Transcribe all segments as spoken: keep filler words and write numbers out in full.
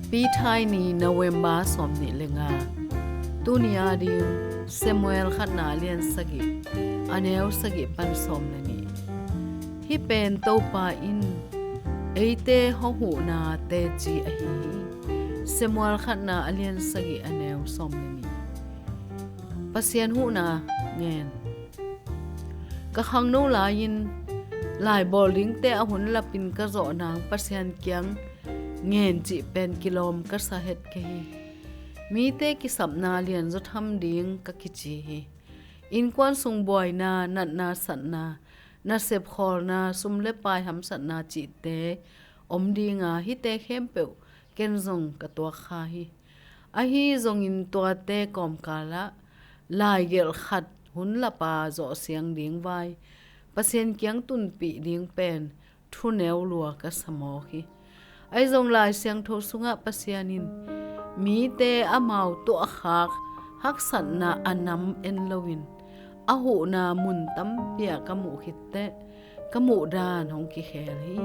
Pithai ni, November sawmnih le nga. Tuni ading Samuel khatna a lian sagih, a neu sagih pan sawm le nih. Hih pen Topa in eite hong huhna teci ahi hi. Samuel khatna a lian sagih, a neu sawm le nih. Pasian huhna ngen. Ka khangno lai-in laibawl dingte a hun lapin ka zawh nang Pasian kiang ngen cih pen kilawm ka sa het kei hi. Mite kisapna lianzaw tham ding ka kici hi. Innkuan sung buaina, natna satna, nasep khawlna, sum le pai hamsatna cihte om dinga, hihte khempeuh ken zong ka tuak kha hi. Ahi zongin tuate kawmkalah laigelh khat hun lapa zawh siang ding vai Pasian kiang tunpih ding pen thuneu lua ka sa mawk hi. Ahi zong Lai Siangtho sungah Pasian in mite amau tuahkhak haksatna a nam en loin a huhna mun tampi ah ka muh khitteh ka muhdan hong kikhel hi.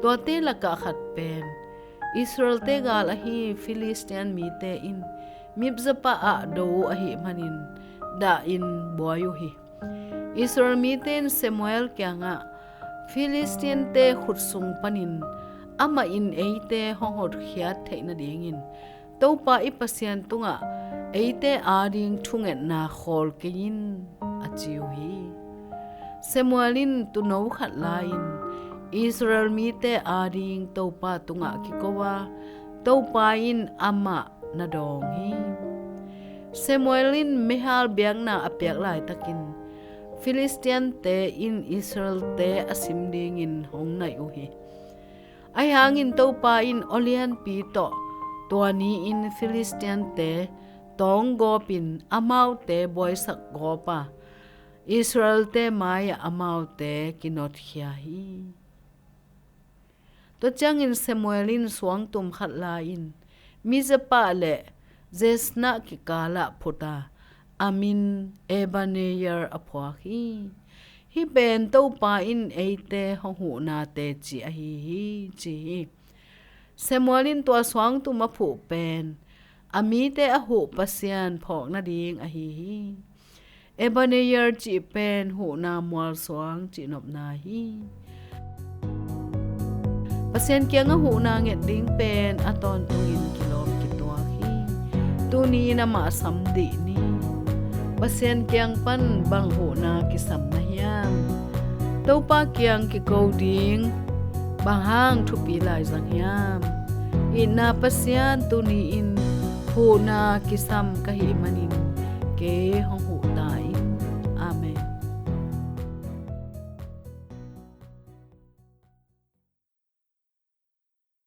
Tuate lakah khat pen Israelte gal ahi Philistine mite in Mizpah ah do uh ahih manin dahin buai uh hi. Israel mite in Samuel kiangah, Philistine-te khut sung panin amah in eite hong hotkhiat theih nadingin Topa i Pasian tungah eite ading thungetna khawl kei in, a ci uh hi. Samuel in tuuno khat la-in Israel mite ading Topa tungah kiko a, Topa in amah na dawng hi. Samuel in meihal biakna a piak laitakin Philistine-te in Israel-te a sim dingin hong naih uh hi. Ahi hangin Topa in aw lianpi tawh tua ni-in Philistine-te tawng gawpin amaute buaisak gawp a, Israel-te mai-ah amaute kinotkhia hi. Tua ciangin Samuel in suangtum khat la-in Mizpah le Jeshanah kikalah phut a, a min Ebenezer a phuak hi. Hih pen Topa in eite hong huhna teci ahi hi, ci hi. Samuel in tua suangtum a phuh pen a mite a huh Pasian phawk nading ahi hi. Ebenezer cih pen huhna mualsuang cihnopna hi. Pasian kiangah huhna nget ding pen a tawntungin kilawm kituak hi. Tuni-in amah sam dih ni. Pasian kiang pan bang huhna kisam na hiam? Topa kiang kiko ding bang hang thupi laizang hiam? Itna Pasian, tuni-in huhna kisam ka hih manin kei hong huh